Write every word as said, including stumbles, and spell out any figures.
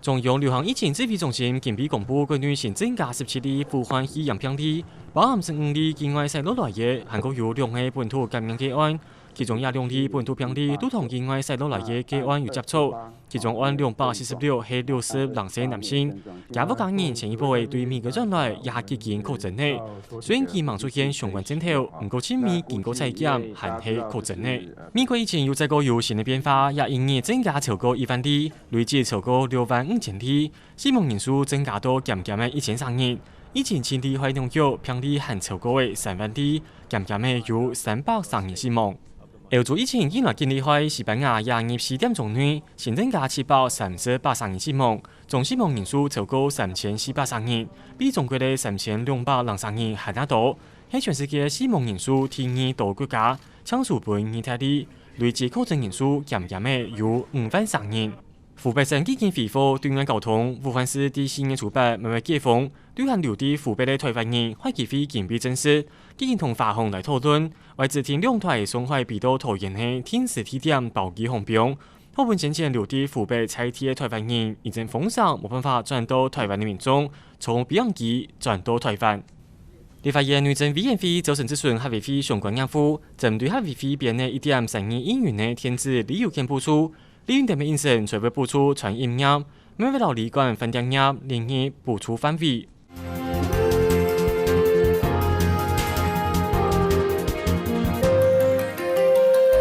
中央流行疫情指揮中心今晡公布，國內新增加十七例武漢肺炎病例，包含十五例境外徙落來个，還過有兩例本土感染個案，其中有兩例本土病例都同境外徙落來个個案有接觸，其中有兩百四十六係六十零歲男性，厥屋下人前一晡仔對美國轉來，也已經確診了。雖然佢吂出現相關症頭，毋過盡尾經過採檢，還係確診了。美國疫情又再過有新个變化，這一日增加超過一萬例，累計超過六萬五千例。 死亡人數增加到減減仔一千三人，疫情盡厲害个紐約病例還超過仔三萬例，減減仔有三百三人死亡。歐洲疫情依然緊厲害，西班牙這日四點鐘內新增加七百三十八儕人死亡，總死亡人數超過三千四百儕人，比中國个三千兩百零儕人還較多，係全世界死亡人數第二多國家，淨輸分義大利，累計確診人數減減仔有五萬儕人。 湖北省已經恢復對外交通，武漢市第四月初八慢慢解封，對還留在湖北个臺灣人，海基會今晡證實，已經同華航來討論，會指定兩台送海飛到桃園个定時地點包機航班。部分先前留在湖北在地个臺灣人，因為封城無辦法轉到臺灣个民眾，坐飛行機轉到臺灣。立法院內政委員會朝晨質詢客委會相關業務，針對客委會編个一點三二億元个電子旅遊券補助， 利潤點个因素，財務補助全因業，每位勞力管飯店業列入補助範圍，